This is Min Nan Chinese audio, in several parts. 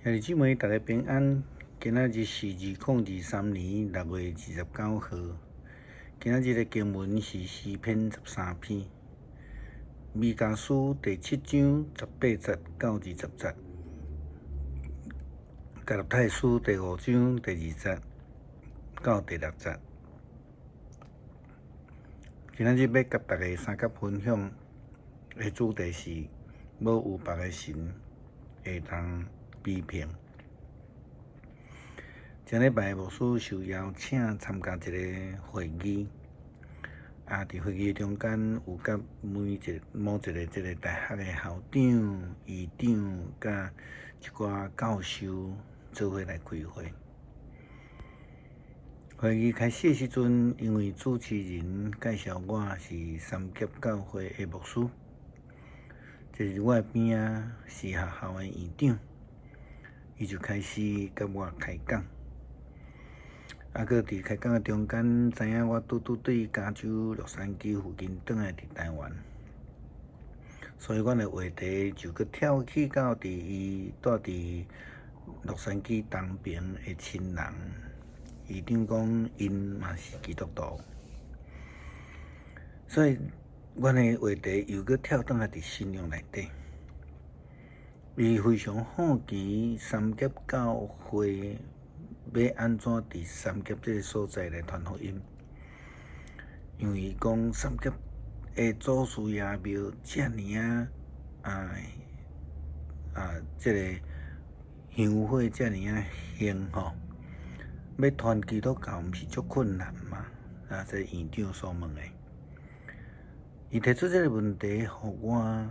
兄弟姊妹，大家平安。今仔日是2023年6月29號。今仔日的經文是詩篇13篇，彌迦書第七章18節到20節，加拉太書第五章第二節到第六節。今仔日欲佮大家相佮分享的主題是：無有別个神會當比拼。前禮拜牧師受邀請參加一个會議，佇會議中間有佮每一個某一个這个大學的校長、院長佮一寡教授做伙來開會。會議開始的時陣，因為主持人介紹我是三峽教會的牧師，坐佇我的邊仔是學校的院長，伊就開始佮我開講。閣佇開講的中間，知影我拄拄對加州洛杉磯附近轉來佇台灣，所以阮的話題就閣跳去到佇伊住佇洛杉磯東爿的親人。院長講𪜶嘛是基督徒，所以阮的話題又閣跳轉來佇信仰內底。伊非常好奇三峽教會欲按怎佇三峽這个所在來傳福音，因為伊講三峽的祖師爺廟遮爾仔這个香火遮爾仔興吼，欲傳基督教毋是足困難嗎？這院長所問的，伊提出這个問題，予我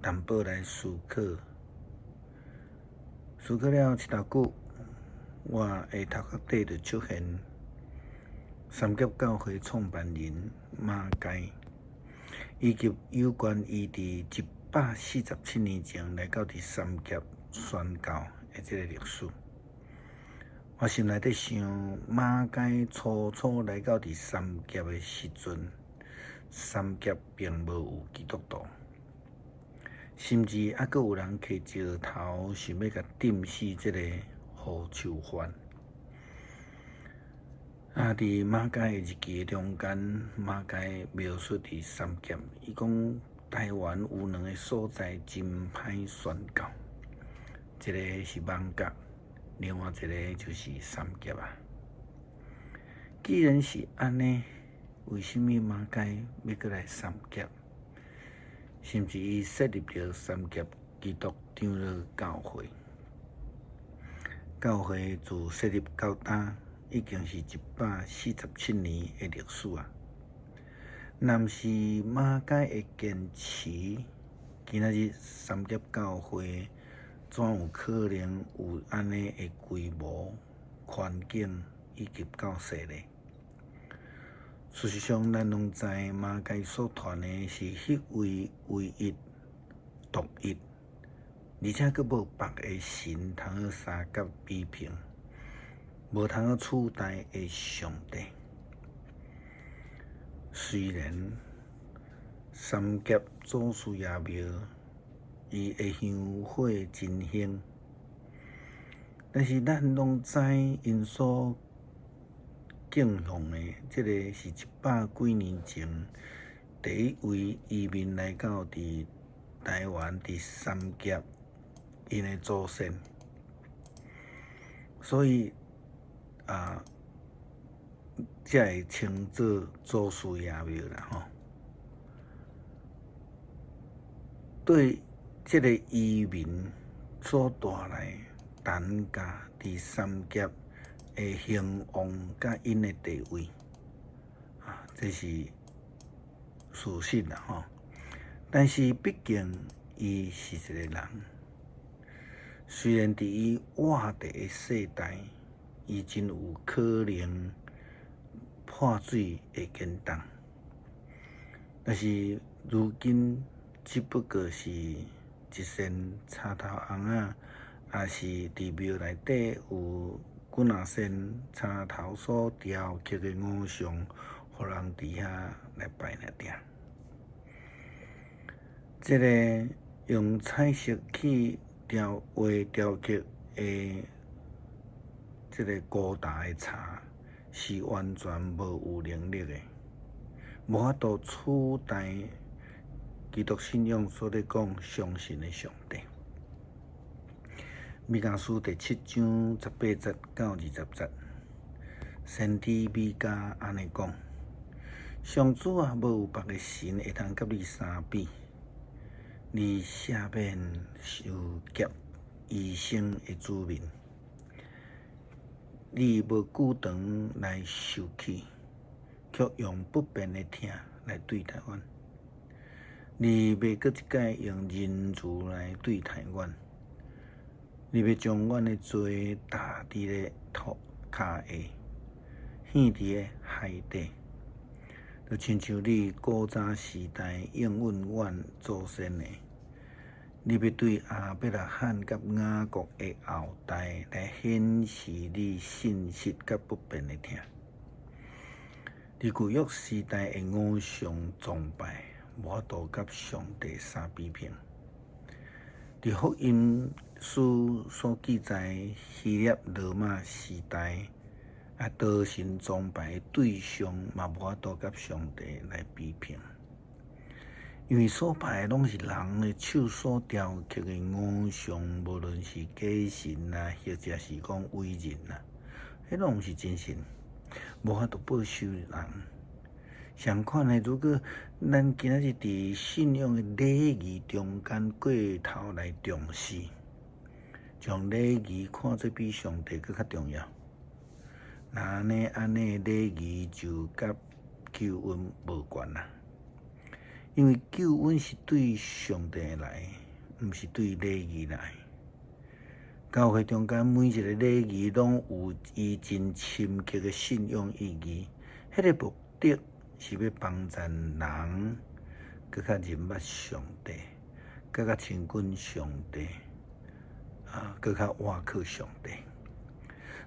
淡薄來思考。思考了一大久，我的頭殼底就出現三峽教會創辦人馬偕，以及有關伊佇147年前來到佇三峽宣教的這个歷史。我心內底想，馬偕初初來到佇三峽的時陣，三峽並無有基督徒。甚至猶閣有人提石頭，想欲共釘死這个胡秋原。佇馬偕的日記中間，馬偕描述佇三峽，伊講台灣有兩个所在真歹宣教，一个是艋舺，另外一个就是三峽啊。既然是按呢，為啥物馬偕欲閣來三峽？甚至伊設立著三峽基督長老教會，教會自設立到今，已經是147年的歷史啊。若毋是馬偕的堅持，今仔日三峽教會怎有可能有按呢的規模、環境以及到勢力？事實上，咱攏知馬偕所傳的是彼位唯一、獨一，而且閣無別个神通好相佮比拼，無通好取代的上帝。雖然三峽祖師爺廟伊的香火真興，但是咱攏知𪜶所敬奉的這个是一百幾年前第一位移民來到佇台灣佇三峽𪜶的祖先，所以才會稱做祖師爺廟啦吼。對這个移民所帶來陳家佇三峽的興旺佮𪜶的地位，這是事實啦吼。但是畢竟伊是一个人，雖然佇伊活佇的世代，伊真有可能破水會顛動，但是如今只不過是一仙插頭尪仔，抑是佇廟內底有幾若仙插頭所雕刻的偶像，予人佇遐來拜爾爾。這个用彩色去雕畫雕刻的的這个高達的柴是完全無有能力的，無法度取代基督信仰所咧講相信的上帝。彌迦書第七章18節到20節，先知彌迦按呢講：上主啊，無有別个神會通佮你相比，你赦免受劫餘生的子民，你無久長來受氣，卻用不變的疼來對待阮。你欲閣一擺用仁慈來對待阮，你欲將阮的罪踏佇咧塗跤下，獻佇咧海底，就親像你古早時代應允阮祖先的，你欲對亞伯拉罕佮雅各的後代來顯示你信實佮不變的疼。佇舊約時代的偶像崇拜，無法度佮上帝相比拼。佇福音書所記載，希臘羅馬時代啊，多神崇拜的對象嘛，無法度佮上帝來比拼。因為所拜的攏是人的手所雕刻的偶像，無論是假神啊，或者是講偽人啊，彼攏毋是真神，無法度報仇人。相款的，如果咱今仔日佇信仰的禮儀中間過頭來重視，將禮儀看做比上帝閣較重要，那按呢禮儀就佮救恩無關啦。因為救恩是對上帝來，毋是對禮儀來。教會中間每一个禮儀攏有伊真深刻的信仰意義，彼个目的是欲幫助人閣較認捌上帝，閣較親近上帝，啊，閣較倚靠上帝。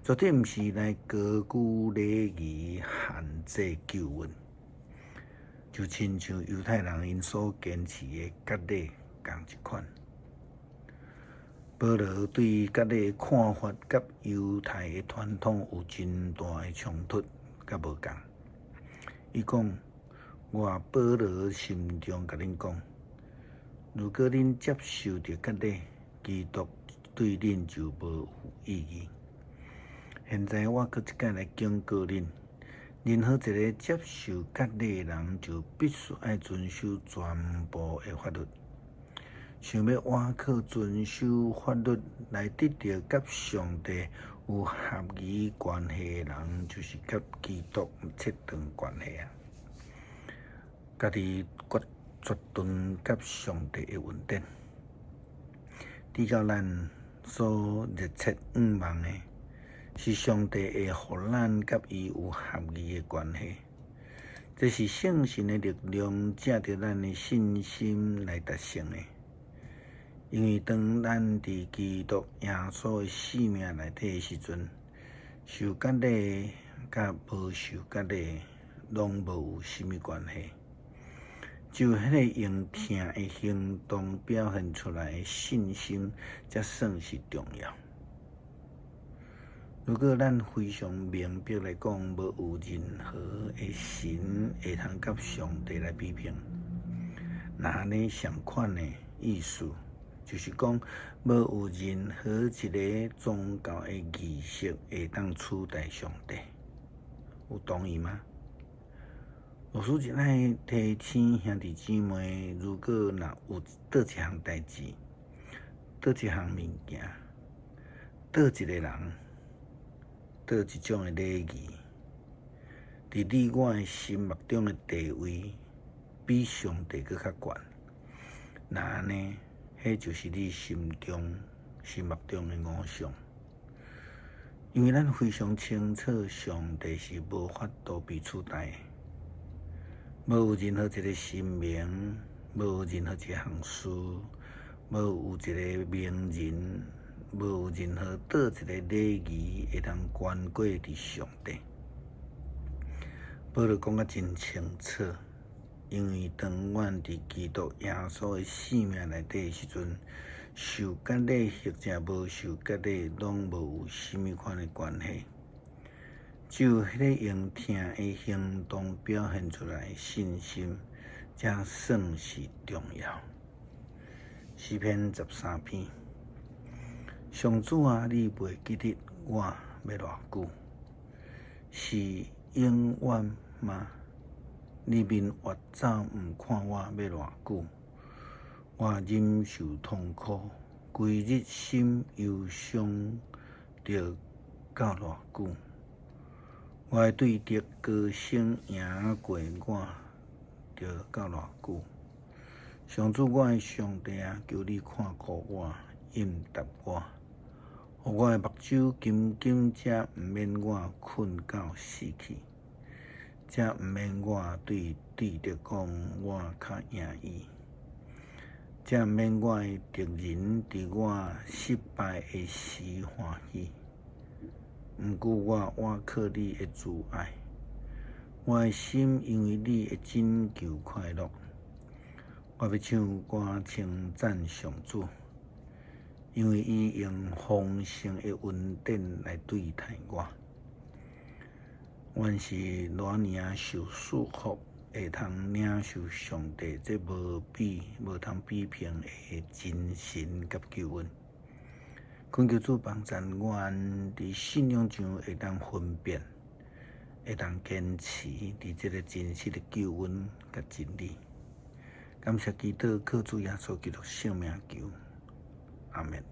絕對毋是來高舉禮儀限制救恩，就親像猶太人𪜶所堅持的割禮仝一款。保羅對割禮的看法，佮猶太的傳統有真大的衝突，佮無仝。伊講：我保羅心中共恁講，如果恁接受著割禮，基督對恁就無有意義。現在我閣一擺來警告恁，任何一个接受割禮的人，就必須愛遵守全部的法律。想欲倚靠遵守法律來得著佮上帝有合宜關係的人，就是佮基督切斷關係啊！家己決絕斷佮上帝的恩典。至到咱所熱切向望的，是上帝會予咱佮伊有合宜的關係。這是聖神的力量，藉著咱的信心來達成的。因為當咱佇基督耶穌的性命內底的時陣，受割禮佮無受割禮攏無有啥物關係。只有彼个用疼的行動表現出來的信心，才算是重要。如果咱非常明白來講，無有任何的神會通佮上帝來比拼，那按呢相款的意思，就是講，無有任何一个宗教的儀式會當取代上帝，有同意嗎？牧師真愛提醒兄弟姊妹，如果若有佗一項代誌，佗一項物件，佗一个人，佗一種的禮儀，佇你我的心目中的地位比上帝閣較懸，那按呢，彼就是你心中、心目中的偶像。因為咱非常清楚，上帝是無法度被取代的，無有任何一个神明，無有任何一項事，無有一个名人，無有任何佗一个禮儀會當懸過佇上帝。保羅講甲真清楚，因為當阮佇基督耶穌的性命內底的時陣，受割禮或者無受割禮，攏無有啥物款的關係。只有彼個用疼的行動表現出來的信心，才算是重要。詩篇13篇，上主啊，你袂記得我欲偌久？是永遠嗎？你面越走毋看我欲偌久？我忍受痛苦，規日心憂傷，著到偌久？我的對敵高聲贏過我，著到偌久？上主，我的上帝啊，求你看顧我，應答我，予我的目睭金金，才毋免我睏到死去，才毋免我對對敵講我較贏伊，才毋免我的敵人佇我失敗的時歡喜。毋過我倚靠你的慈愛，我的心因為你的拯救快樂。我欲唱歌稱讚上主，因為伊用豐盛的恩典來對待我。阮是偌爾仔受賜福，會通領受上帝這無比無通比評的真神佮救恩。懇求主幫贊阮佇信仰上會當分辨，會當堅持佇這个真實的救恩佮真理。感謝基督，靠主耶穌基督聖名求，阿們。